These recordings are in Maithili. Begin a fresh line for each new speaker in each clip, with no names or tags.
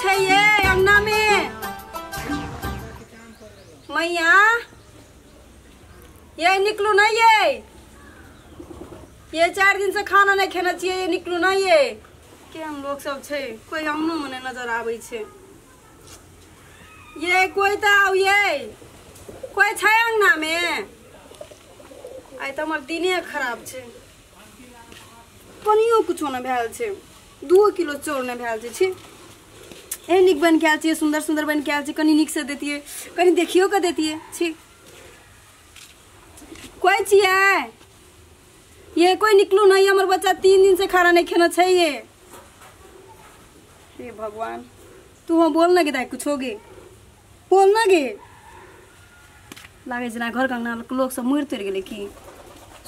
छै ये अंगना में मैया ये निकलू नहीं ये 4 दिन से खाना नहीं खेने छियै ये निकलू नहीं ये केहन लोग सब छै कोई अंगनो में नहीं नजर आबै छै ये कोई तो आउ ये कोई छै अंगना में आइ तऽ हमर दिने खराब छै कनियो कुछो नहि भेल छै 2 किलो चाउर नहि भेल छै छी एहन नीक बनि के आयल छियै सुन्दर सुन्दर बनि के आयल छै कनि नीकसँ दैतियै कनि देखियो के दैतियै छी कोई छियै ये कोई निकलू नहीं हमर बच्चा 3 दिन से खाना नहीं खेना छै ये हे भगवान तू हम बोल ना गे दाई कुछ होगे बोल ना गे लागे जेना घर के अंगना लोग सब मरि तरि गेलै की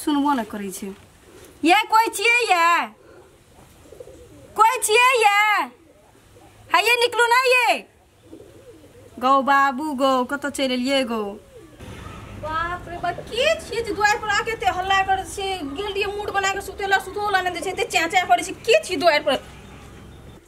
सुनबो नहि करै छै ये कोई छियै ये कोई छियै ये है ये निकलू ना ये गौ बाबू गौ कतऽ चलि एलियै गौ
बाप रे बाप के छियै जे दुआरि पर आके एते हल्ला करै छै गेल रहियै मूड बना के सुतेला सुतो ला नहि दै छै एते चे चे करै छै के छियै दुआरि पर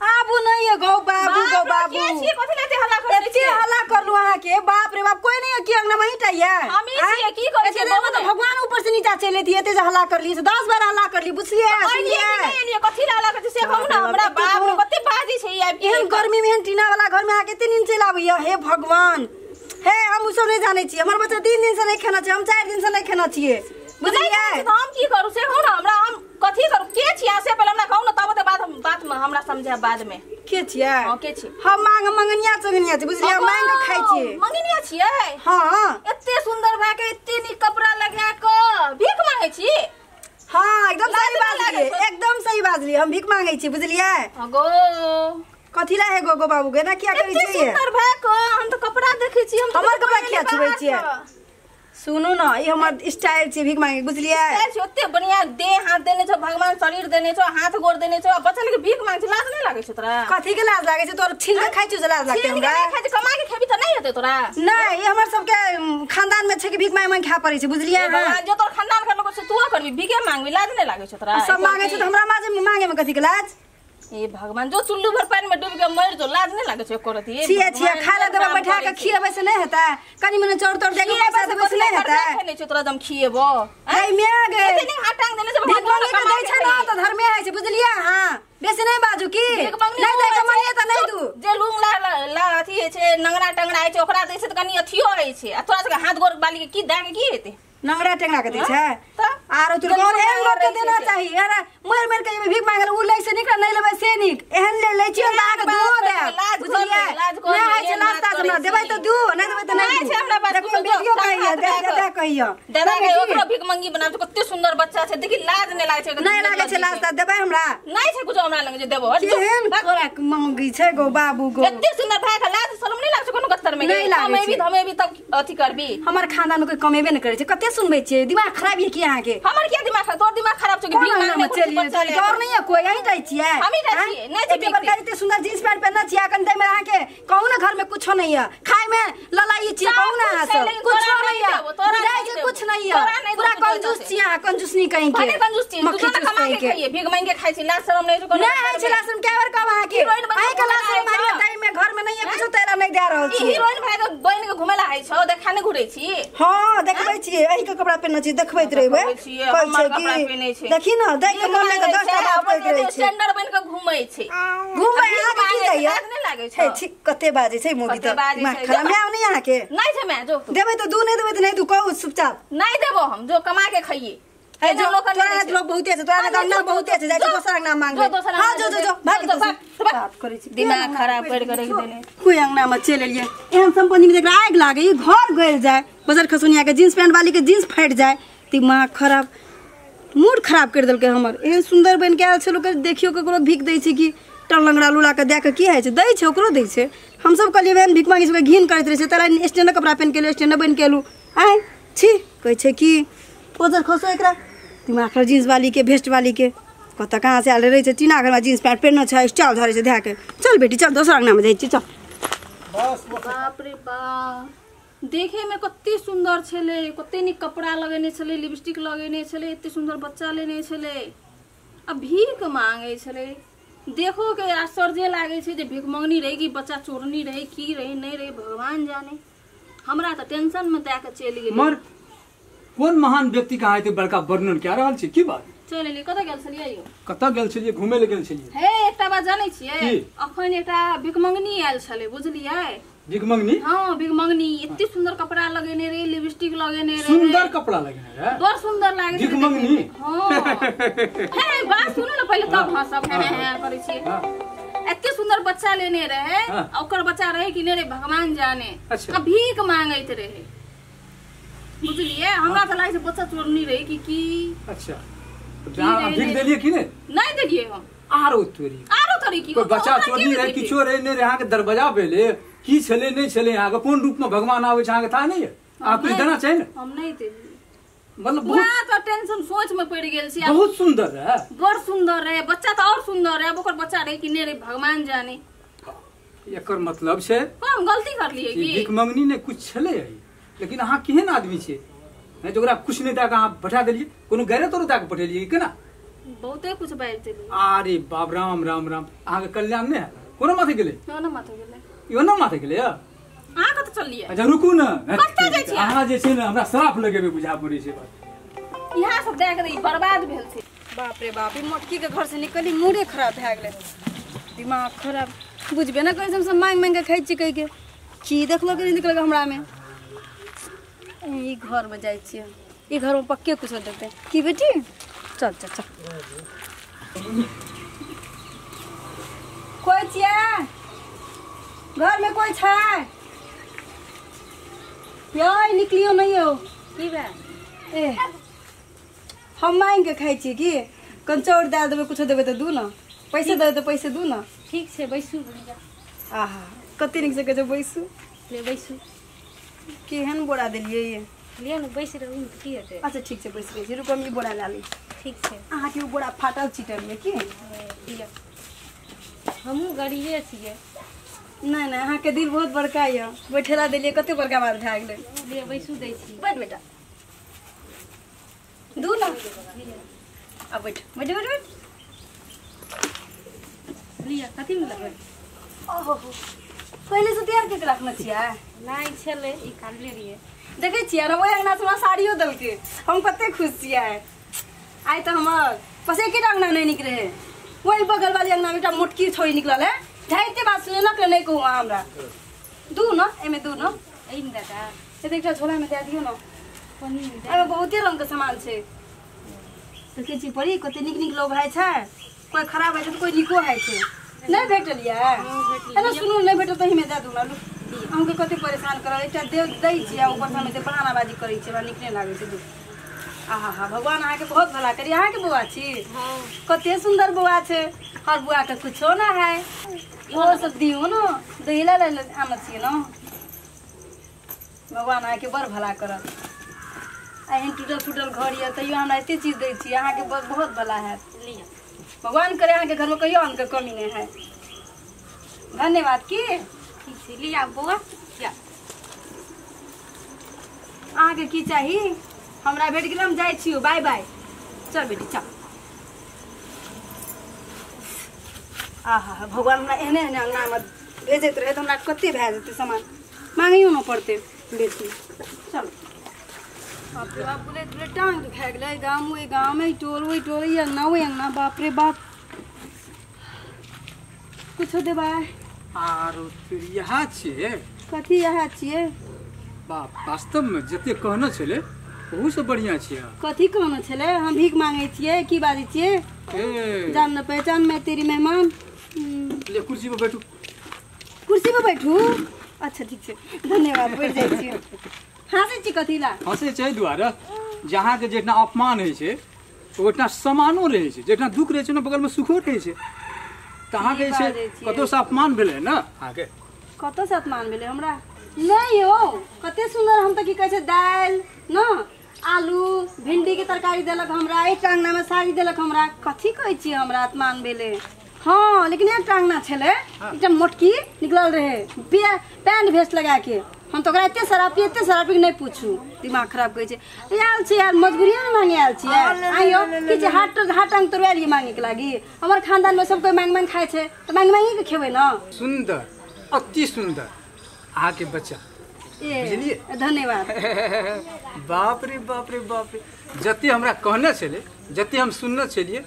आबू नहीं है गौ बाबू गौ बाबू
के छियै कथि ला एते हल्ला करै
एते
छियै
हल्ला करलू अहाँ के बाप रे बाप कोई नहीं है की अंगना में ही है
हमही छियै, की करै छियै?
एते देर में तो भगवान ऊपर से नीचा चलि एतियै एते जे हल्ला करलियै से 10 बार हल्ला करली बुझलियै
एलियै कि
सुनलियै
नहि एलियै कथि ला हल्ला करै छै से कहू ना हमरा बाप रे कते बाजै छै ई आबि के।
एहन गर्मी में एहन टीना वाला घर में अहाँके एते नींद चलि आबैया हे भगवान हे हम ओ सब नहीं जानै छियै हमर बच्चा 3 दिन से नहीं खेना छै हम 4 दिन से नहीं खेना छियै
बुझलियै
बुझलियै
तऽ हम की करू से कहू ना हमरा हम कथी करू के छियै से पहिले हमरा कहू ना तब ओते बाद हम बात में हमरा समझायब बाद में
के छियै
हां के छियै
हम मांग मंगनिया चंगनिया छी बुझलियै हम मांग के खाइ छियै
मंगनिया छियै
हां
एते सुंदर भए के एते नीक कपड़ा लगा के भीख मांगै छी
हां एकदम
लाज
सही
नहि
बाजलियै
लागै छौ?
एकदम सही बाजलियै हम भीख मांगै छी बुझलियै
गो
कथी ला हे गो गो बाबू गे ना किया करै
एते
छियै
सुंदर भए के हम तऽ कपड़ा देखै छी हम तऽ
हमर कपड़ा
कपड़ा
किया छुबै छियै? सुनू ना ई हमर स्टाइल छै भीख मांगे बुझलियै
स्टाइल छै ओते बढ़िया देह हाथ देने छौ भगवान शरीर देने छौ हाथ गोड़ देने छौ आ बचल के भीख मांगे छै लाज नहि लागै छौ तोरा
कथी के लाज लागै छै तोर छीन के खाइ छौ जे लाज लागतै
छीन के
हमरा
नहि खाइ छै कमा के खेबी तऽ नहि हेतै तोरा
नहीं ई हमर सबके खानदान में छै कि भीख मांग मांग खाय पड़ै छै बुझलियै
हे
अहाँ
भगवान जो तोर खानदान के लोग छै तू करबी भीखे मांगबी लाज नहि लागै छौ तोरा
आ सब मांगे छै तऽ हमरा माजे मांगे में कथी के लाज
हे भगवान जो चुल्लू भर पानि में डूबि के मरि जो लाज नहि लागै छौ एको रति हे
छियै छियै
भगवान,
खाय ला देबै
काम
बैठा के
करै छी।
खिएबै से नहि हेतै कनि मनि चाउर ताउर दे के
खिएबै
पैसा
से
देबै से
कथी
नहि
ला
हेतै
कर्जा खेने छौ तोरा जम खिएबो
हे my गे
एते नीक हाथ टांग देने छै
भीख
भगवान
मांगे के दै छै ना तऽ धर्मे होइ छै बुझलियै अहाँ बेसी नहि बाजू की
भीख मंगनी
नहि दै के
होइ
मन
छै।
यऽ तऽ नहि दू
जे लूंग ला ला अथी होइ छै नंगरा टंगरा होइ छै ओकरा दै छै तऽ कनि अथियो होइ छै आ तोरा सबके हाथ गोड़ बाली के की दए के की हेतै
नंगरा टेंगरा के दै छै
तऽ
आरो तोर
जल्दी
और एहन लोग के
रहै छै
देना
से।
चाही अरे मरि मरि के जेबै भीख मांगे उ लै से नीक नहि लेबै से नीक एहन ले लै छियै तऽ अहाँके
बाप
दूओ
रे,
देब
लाज कर
बुझलियै
ले, लाज कर
नहि
ले,
होइ छै
एहन
लाज
बात
ताज हमरा
करै
देबै
छी।
तऽ दू नहि देबै तऽ
नहि
नहि
छै हमरा पास
देखो
कुछो,
बेटियो
जो
कहैया
हाथ
दे
दए
दे
कऽ।
कहैया
दादा के
देबै की?
ओकरो भीख मंगी बनाब छै कते सुंदर बच्चा छै देखी लाज नहि लागै छै
नहि लागै छै लाज ताज देबै हमरा
नहि छै कुछो हमरा लग जे देबो हट जो।
केहन तोरा मंगी छै गो बाबू गो
एते सुंदर भाई के लाज शरम नहि लागै छै कोनो गत्तर में
नहि लागै
कमेबी
छै।
धमेबी तब अथी करबी
हमर खानदान में कोई कमेबे नहि करै छै कते सुनबै छियै दिमाग खराब यऽ की अहाँके
हमर किया दिमाग खराब तोर दिमाग खराब छौ कि
कोन
भीख
अंगना
मांगने
में
कुर्सी
चलिए
पर चले
डर नहीं है कोई यहीं जाइ छियै
हमही जाइ
आँय?
छियै, नहि छै
एते बड़का एते सुंदर जींस पैंट पहिनने छियै अखन दै में अहाँके कहू ने घर में कुछो नहीं है खाय में ललाई छियै
सब
कहू ने अहाँ
कुछ छै,
सब
लेकिन
कुछो
तोरा
नहीं
नहि
है
देबो, तोरा
बुझाइ
नहि
छै
देबो।
कुछ नहीं है
तोरा नहि
पूरा
देबो,
कंजूस छियै अहाँ कंजूस नहीं कहीं के
भने कंजूस छी तू
मक्खी
तो ना
चूस
कमा
कहीं
के
के
खाइए भीख मांग के खाइ छी लाज शरम नहि छै कोनो
नहीं है छै लाज शरम क्या बार कहब अहाँके
हीरोइन बनि के
अहीं के लाज
घुमै
शरम
ला
मारिए
आइ छौ।
दै में घर में नहीं है कुछो तेरा नहीं दे रहल
ई
छियै
हीरोइन भाई के बनि के घुमै ला आइ छौ देखा नहि घुरै छी
हाँ देखबै छियै अहीं के कपड़ा पहिनने छियै देखबैत रहबै
देखबै छियै,
कहै
हमर
छै
कपड़ा
कि
पहिनै छै।
देखी ने देख के
भीख
मन नहि तऽ
मांगै
10 टा
छै,
बात
अपन
कहैत रहै छै
स्टैंडर्ड बनि के घुमै छै
घुमै
भीख
अहाँके की
मांगै छै,
जाइया
लाज नहि लागै
हे
छौ
छी कते बाजै छै मोगी
कते
तऽ
बाजै
दिमाग
छै,
खराब
जो-
my नहि अहाँके
नहि छै my जो तू
देबै तऽ दू नहि देबै तऽ नहि दू कहू चुपचाप
नहि देबो हम जो कमा के खाइए
हे
एना
जो
लोक
तोरा
नहि
हाथ
दै छै।
लोग बहुते छै तोरा
हाँ,
अंगना
जो,
बहुते छै जाइ छै
जो,
दोसर अंगना मांगबै
जो दोसर
हाँ
अंगना
जो जो
जो,
जो भाग
जो,
एतऽ से।
भाग, भाग।
बात करै छी
दिमाग खराब करि के रखि देने।
कोई अंगना में चलि एलियै एहन सम्पत्ति में जकरा आगि लागे ई घर गलि जाय बजर खसुनिया के जींस पैंट वाली के जींस फाटि जाय दिमाग खराब मूड खराब करि देलकै हमर एहन सुन्दर बनि के आयल छै लोक देखियो ककरो भीख दै छै कि टल लंगड़ा लुला के दए के की होइ छै दै छै ओकरो दै छै हमसब कहलियै बहन भीख मांगै सबके घिन करैत रहै छै तोरा स्टैंड कपड़ा पहिन के एलहुँ स्टैंड बनि के एलहुँ आँय छी कहै छै कि ओजर खसो एकरा दिमाग खराब जींस वाली के भेस्ट वाली के कतऽ कहाँ से आयल रहै छै टीना घरमे जींस पैंट पहिरने छै स्टाइल धरै छै धए के चल बेटी चल दोसर अंगनामे जाइ छी चल
बाप रे बाप देखे में कते सुंदर छलै कते नीक कपड़ा लगेने छलै लिपस्टिक लगेने छलै एते सुंदर बच्चा लेने छलै आ भीख मांगै छलै देखो के आश्चर्य लागै छै जे भिखमंगनी रहे कि बच्चा चोरनी रहे की रहे नहीं रहे भगवान जाने। हमरा त टेंशन में दए के चलि गेलै।
मर कोन महान व्यक्ति कहाँ एते बड़का वर्णन कए रहल छै की बात?
चल एलियै। कतऽ गेल छलियै यौ?
कतऽ गेल छलियै? घुमै लए गेल छलियै।
हे एकटा बात जानै छियै, अखन एकटा भिखमंगनी आयल छलै बुझलियै।
भिखमंगनी?
हाँ भिखमंगनी, एते सुंदर कपड़ा लगेने रहे, लिपस्टिक लगेने रहे।
सुंदर कपड़ा लगेने रहे,
बड़ सुंदर लागे छलै
भिखमंगनी।
हाँ हे बात सुनू ने पहिले तब हँसब हे हे करै छियै। एते सुंदर बच्चा लेने रहे, ओकर बच्चा रहे कि नहीं रहे भगवान जाने। आ भीख मांगैत रहे बुझलियै। हमरा तऽ लागै छै बच्चा चोरनी रहे कि की।
अच्छा भीख देलियै कि नहीं?
नहीं देलियै हम।
आरो तोरी
आरो तोरी की
कोई बच्चा चोरनी रहे किछो रहे नहीं रहे, अहाँके दरवाजा भेले की छले नहीं छले, अहाँके कोन रूप में भगवान आबै छै अहाँके था नहीं है? अहाँ कुछ देना चाही ने?
हम नहीं देलियै।
मतलब
पूरा तो टेंशन सोच में पड़ गेल छी।
बहुत सुंदर रहे,
बड़ सुंदर रहे बच्चा तो और सुंदर रहे, ओकर बच्चा रहे कि नहीं रहे भगवान जाने।
एकर मतलब छै
हम गलती करलियै की
भिखमंगनी ने कुछ छले, लेकिन अहाँ केहन आदमी छियै नहीं तो ओकरा कुछ नहीं दए के अहाँ पठा देलियै, कोनो गैरे तोरो दए के पठेलियै केना?
बहुते कुछ बाजि देलियै।
अरे बाप राम राम राम, अहाँके कल्याण नहि है? कोनो माथे गेलै?
ना माथे गेलै।
इहो ना माथे गेलै?
अहाँ कतऽ चललियै?
अच्छा रुकू ने,
कतऽ जाइ छियै
अहाँ? जे छै ने हमरा श्राप लगेबै बुझा पड़ै छै। बात
इएह सब दए के बर्बाद भेल छै।
बाप रे बाप, ई मोटकी के घर से निकली मूडे खराब भए गेलै, दिमाग खराब। बुझबे ने करै छै हम सब मांगि मांगि के खाइ छी कहि के। की देखलक नहि देखलक हमरा में। ई घर में जाइ छियै, ई घर में पक्के कुछो देतै की बेटी? चल चल चल। कोइ छियै घर में? कोइ छै? यै निकलियो नहीं हो।
की भेल?
ए हम मांगि के खाइ छियै की? कंचौर दए देबै कुछो देबै तऽ दू ने, पैसे देबै तऽ पैसे दू ने।
ठीक छै बैसू।
आहा कते नीक से कहै छै बैसू।
ले बैसू।
केहन बोरा देलियै ये?
लिअ ने बैस रहू की हेतै।
अच्छा ठीक छै बैस रहै छी, रुकू हम ई बोरा लए लै छी।
ठीक छै।
अहाँके ओ बोरा फाटल चिटल यऽ की?
लिअ। हमहूँ गरीबे छियै।
नहि नहि अहाँके दिल बहुत बड़का यऽ, बैठेला देलियै कते बड़का बात भए गेलै।
लिअ बैसू दै छी।
बैठ बेटा, दू ने। आ बैठ बैठ बैठ बैठ।
लिअ कथीमे लेबै?
ओहो पहिले से तैयार के रखने छियै?
नहि छलै ई काटले रहियै।
देखै छियै ने ओहि अंगना से हमरा साड़ियो देलकै, हम कते खुश छियै। आइ तऽ हमर बस एकेटा अंगना नहि नीक रहै, ओहि बगल वाली अंगना में एकटा मोटकी छोड़ी निकलल है। झाइते बात सुनेलक नहि कहू अहाँ हमरा। दू न एहिमे दू न
एहिमे दए दा।
एते एकटा झोलामे दए दियौ ने। एहिमे बहुते रंगके सामान छै। देखै छी परी कते नीक नीक लोग होइ छै, कोइ खराब होइ छै तऽ कोइ नीको होइ छै। नहि भेटल यऽ? एना सुनू नहि भेटल तऽ एहिमे दए दू ने। अहूँके कते परेशान करब, एकटा दै छियै ऊपरसँ हम एते बहानाबाजी करै छियै, हमरा नीक नहि लागै छै। दू आहा हा भगवान अहाँके बहुत भला करी। अहाँके बौआ छी? कते सुंदर बौआ छै, हर बौआके कुछो ना है। ओ सब दियौ ने, दही लए आनै छियै ने। भगवान अहाँके बड़ भला करत। एहन टूटल फूटल घर यऽ तैयो हमरा एते चीज दै छी, अहाँके बहुत भला हैत। भगवान करे अहाँके घरमे कहियो अन्नके कमी नहि है। धन्यवाद। की
ठीक छै लिअ बौआ।
अहाँके की चाही? हमरा भेट गेल, हम जाइ छियौ, बाय बाय। चल बेटी चल। आहा भगवान हमरा एहने एहने अंगनामे भेजैत रहै तऽ हमरा कते भए जेतै सामान, मांगैयो ने पड़तै बेसी। चल बाप रे बाप, बुलैत बुलैत टांग दुखा गेलै। गाम ओहि गाम, एहि टोल ओहि टोल, ई अंगना ओहि अंगना, बाप रे बाप। कुछो देबै?
आरो इएह छियै?
कथी इएह छियै?
बाप वास्तवमे जते कहने छलै ओहूसँ बढ़िआँ छियै।
कथी कहने छलै? हम भीख मांगै छियै की बाजै छियै? जान न पहचान में तेरी मेहमान।
ले कुर्सी पर बैठू।
कुर्सी पर बैठू? अच्छा ठीक छै धन्यवाद, बैठ जाइ छियै। हँसै छी कथी ला?
हँसै छै एहि दुआरे जहाँके जितना अपमान होइ छै ओहिठिना समानो रहै छै, जितना दुःख रहै छै ने बगलमे सुखो रहै छै। तऽ अहाँके जे छै कतहुसँ अपमान भेलै ने अहाँके?
कतऽसँ अपमान भेलै हमरा? नहि यौ कते सुन्दर, हम तऽ की कहै छै दालि ने आलू भिंडी के तरकारी देलक हमरा, एकटा अंगनामे साड़ी देलक हमरा। कथी कहै छियै हमरा अपमान भेलै? हाँ लेकिन एकटा अंगना छलै, एकटा मोटकी निकलल रहे पैंट भेस्ट लगा के, हम तो ओकरा एते शराबी नहीं पूछू दिमाग खराब करै छै आयल छै यार मजबूरी में मांगे आयल छियै आइयो कि जे हाथ हाथ टांग तोड़वा लिए मांगे के लागी हमर खानदान में सब कोई मांग मांग खाय छै त मांग मांगे के खेबै न।
सुंदर अति सुंदर अहाँ के बच्चा बुझलिए
धन्यवाद।
बाप रे बाप रे बाप रे जते हमरा कहने छले जते हम सुनने छलिए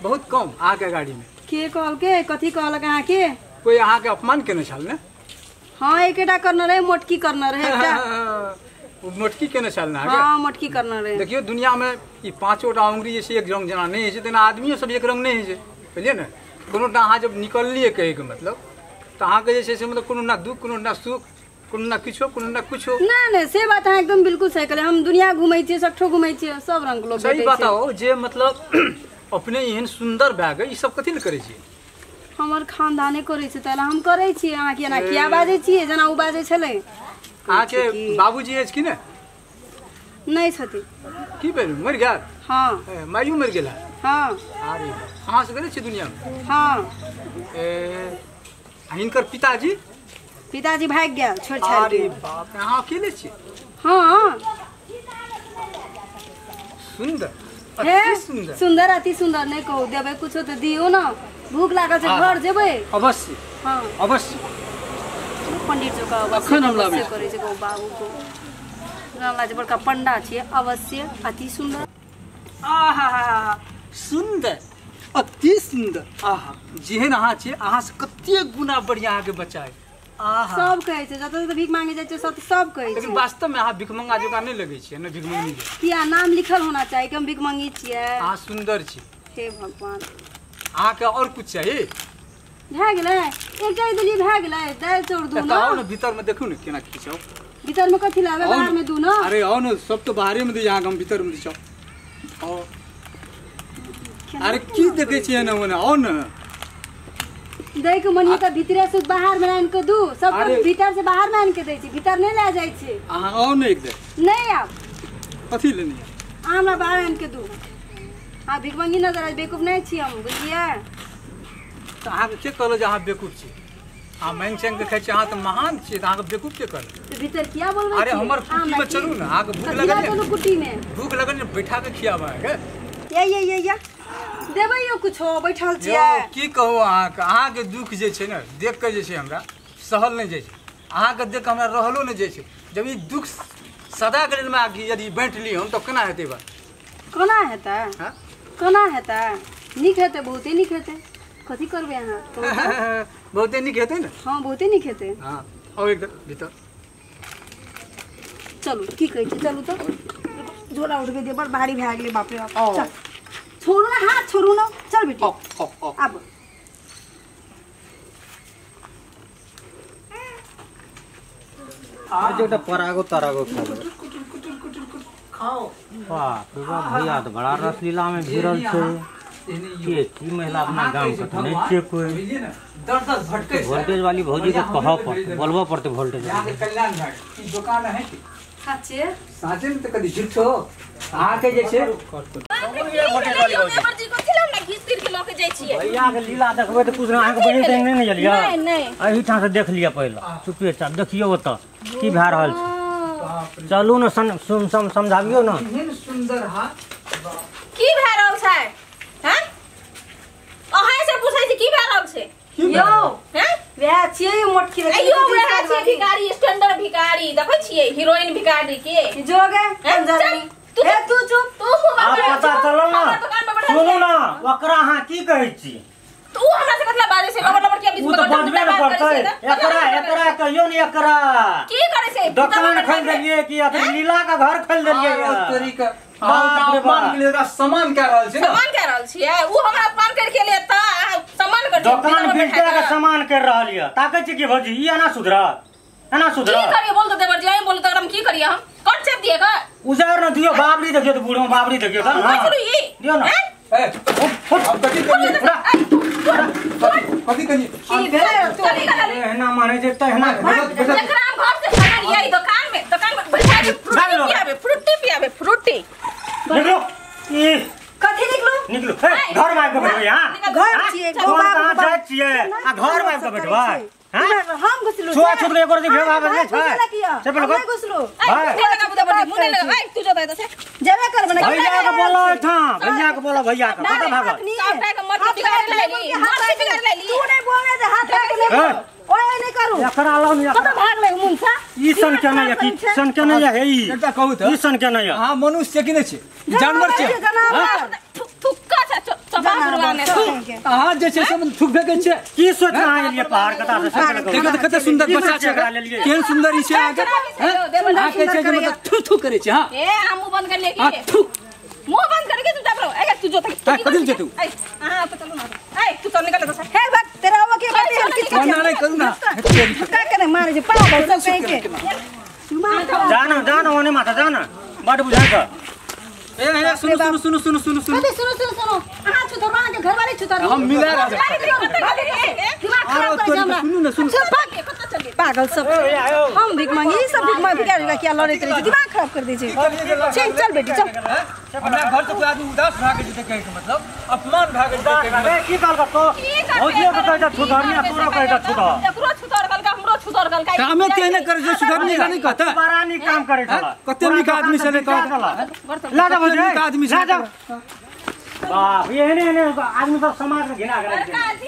बहुत कम अहाँ के गाड़ी में
के कहलके कथी कहलक अहाँ के
कोई अहाँ के अपमान केने छल ने?
हाँ एकेटा करना रहे मोटकी करना रहे एकटा
वो मोटकी केने छल ना?
हाँ मोटकी करना रहे।
देखियो दुनिया में ई पांचोटा उंगली जे छै एक रंग जना नहीं है तेना आदमियो सब एक रंग नहीं है बुझलिए ने। कोनोटा अहाँ जब निकललिए कहे के मतलब तो अहाँ के जे छै से मतलब कोनो ना दुख कोनो ना सुख कोनो ना किछो कोनो ना कुछो
ना ना से बात अहाँ एकदम बिल्कुल सही कहले। हम दुनिया घुमै छियै सगठो घुमै छियै सब रंग के लोग
सही बताओ जे मतलब अपने एहन सुंदर भए गेल ई सब कथी ले करै छियै?
हमर खानदाने करै छै तैला हम करै छियै। अहाँ के एना किया बाजै छियै जेना ओ बाजै छलै?
अहाँ के बाबूजी अछि कि ने?
नहीं छथि।
की भेल मरि गेल?
हाँ।
माइयो मरि गेल?
हाँ।
अरे अहाँ से गेल छी दुनिया में?
हाँ।
ए हिनकर पिताजी?
पिताजी भागि गेल छोड़ छाड़ के।
अरे बाप रे अहाँ अकेले छियै?
हाँ।
सुंदर अति सुंदर
सुंदर अति सुंदर नहीं कहू देबै कुछो तऽ दियौ न भूख लागल छै घर जेबै
अवश्य।
हाँ
अवश्य
पंडित जी का
अखन हम लाबै
करै छै बाबू को रामलाल जी बड़का पंडा छियै अवश्य अति सुंदर।
आहा सुंदर अति सुंदर आहा जेहन अहाँ छियै अहाँ से कतेक गुना बढ़िया अहाँ के बच्चा है। आहा
सब कहै छै जतऽ जतऽ भीख मांगे जाइ छै सब सब कहै छै।
लेकिन वास्तव में अहाँ भिखमंगा जकाँ नहि लगै छियै ने भिखमंगी
किया नाम लिखल होना चाही कि हम भिखमंगी छियै।
अहाँ सुंदर छी।
हे भगवान
अहाँ के और कुछ चाही?
भए गेलै एकटा देलियै भए गेलै दालि चाउर दू
न आओ न भीतर में देखू न केना की छै
भीतर में कथी लाबै बाहर में दू न।
अरे आओ न सब तो बाहरे में दी अहाँ हम भीतर में दी छौ। आओ अरे की देखै छियै न ओने आओ न
दै के मन त भीतरे से बाहर में आनि के दू सब भीतर से बाहर में आनि के दै छी भीतर नहीं ले जाइ छी।
अहाँ आओ न एक दे
नहीं आब
कथी लेनी
अहाँ हमरा बाहर आनि के दू। हाँ भिखमंगी नजर आय बेवकूफ नहीं छी हम बुझलियै।
तऽ अहाँके के कहलक जे अहाँ बेवकूफ छी? अहाँ मांगि चांगि के खाइ छी अहाँ तऽ महान छी तऽ अहाँके बेवकूफ के कहलक?
तऽ भीतर किया बोलबै?
अरे हमर कुटी में चलू ने अहाँके भूख लगल
चलू कुटी में
भूख लगल ने बैठा के खियाब अहाँके।
या या या या देबै यौ कुछो बैठल छियै।
की कहू अहाँके अहाँके दुख जे छै ने देख के जे छै हमरा सहल नहि जाइ छै अहाँके देख के हमरा रहलो नहि जाइ छै। जब ई दुख सदा के लेल यदि बाँटि ली हम तऽ केना हेतै बात?
कोना हेतै कोना हेतै? नीक हेतै बहुते नीक हेतै। कथी करबै अहाँ?
बहुते नीक हेतै ने?
हाँ बहुते नीक हेतै।
हाँ आउ एकदम भीतर
चलू। की कहै छी चलू तऽ झोला उठबै दिअ बड़ भारी भए गेलै बाप रे बाप। चल छोड़ू ना हाथ छोड़ू ना चल बेटी आब।
आज एउटा परागो तरागो खा लो
खाओ।
बाप रे बाप भैया तो बड़ा रसलीला में भिड़ल छै के की महिला अपना गांव के तो नहीं छियै कोई
दर दर भटकै
वोल्टेज वाली भौजी के कहऽ पड़तै बोलबऽ पड़तै वोल्टेज
यहाँ के कल्याण भाई ई दुकान है की
साचे
साचे में त कदी झूठो अहाँ के जे छै
भैया के लीला देखबै तऽ कुछ अहाँ के बहिन तहिन नहि ने गेलियै?
नहीं नहीं
एहिठाम से देख लिअ पहिले चुपे चाप देखियौ ओतऽ की भए रहल छै। चलू ने समझाबियौ ने।
एहन सुंदर हाथ
की भए रहल छै? हैं अहाँ से पूछै छी की भए रहल छै?
यौ
हैं
वएह छियै मोटकी
अयो वएह छियै भिखारी स्टैंडर्ड भिखारी देखै छियै हीरोइन भिखारी के
जोगे तू तू चुप
तू
आब पता चलल ना सुनू ना ओकरा अहाँ की कहै छी?
तू हमरा से कतला बाजै छै लबर लबर के बीच
में तऽ बजबे ने करतै। एकरा एकरा कहियो ने एकरा
की करै छै?
दुकान खोलि देलियै कि अथी लीला के घर खोलि देलियै।
तरीका अपमान के लिए सम्मान कए रहल छै ने
सम्मान कए रहल छियै उ हमरा अपमान कर के लिए त सम्मान कर
दुकान बिल्टा के सम्मान कर रहल य ताकै छी कि भौजी ई एना सुधरत एना सुधरत
की करियै बोल त देवर जी अहीं बोल त हम की करियै हम कट चेप दिए का
उजार न दियो बाबरी देखियो त बूढ़ो बाबरी देखियो त हां दियो न
ए अब कथि करियै कथि करियै
की भेलै
तू एहना मानै छै त एहना
जकरा हम घर से भगलियै दुकान में बैठा के फ्रूटी पियाबे फ्रूटी पियाबे फ्रूटी
निकलो ई
कथि निकलू
निकलू हे घर में आबि के बैठबै। हां
घर छियै
कहाँ जाइ छियै आ घर में आबि के बैठबै?
हम घुसलु
छुआ छूत के एको भेव आबै छै चप्पल
हम घुसलु
मुंह लगाबू त बड़ी मुंह लगा ए तू जबै त से
जेबे करब ना
भैया के बोलो एठा भैया के बोलो भैया के कत भागल
सबटा के मर्द बिगाड़ लेली मर्द बिगाड़ लेली
तू नहीं बोले जे हाथ राख ले ओए नहीं करू
एकरा लाउ
कत भाग ले मुंसा
ई सन के नहीं की सन के नहीं है ई
एकटा कहू त
ई सन के नहीं है
हां मनुष्य छै कि नहीं छै जानवर छै
थुक्का छै चबा बुरवाने
अहाँ जे छै से थुक फेकै छै
की सोच अहाँ एलियै पहाड़ कता से
देखो त कते सुंदर बच्चा छै केहन सुंदर ई छै अहाँ के अहाँ के छै जे मतलब थु थु करै छै हां
ए आ मुंह बंद कर ले
हां
की
थु
मुंह बंद करके तू चाप रहो ए तू जो तक
कथी जेतू
ए हां तो चलू ना ए तू चल निकल तो
हे बक तेरा वो के बात है
ना नहीं करू ना
का करे मारे जे पागल सब कहीं के
जाना जाना ओने माथा जाना बड बुझाय का
ए ए सुनो सुनो सुनो सुनो सुनो सुनो
कथी सुनो सुनो सुनो अहाँ छुतर अहाँ के घरवाली छुतर
हम मिला रहा
दिमाग खराब कर हमरा
सुनू ना सुनू
पागल सब हम भीख मांगी सब भीख मांग भिखारी क्या लड़ैत रहे दिमाग खराब कर दै छै चल चल बेटी चल
हमरा घर से कोई आदमी उदास भए गेल जेतै कहै के मतलब अपमान भए गेल जेतै कहै के
की कहल तो भौजियो के कहै छुधरनी तोरो कहै छुधर
एकरो छुतर गलका हमरो छुतर गलका
कामे तेहने करै छै सुधरनी का नहीं कहता
बड़ा नीक काम करै छला
कते नीक आदमी छलै कहत
ला जा भौजी
नीक आदमी
ला जा बाप एहने एहने आदमी सब समाज में घिना गेल छै।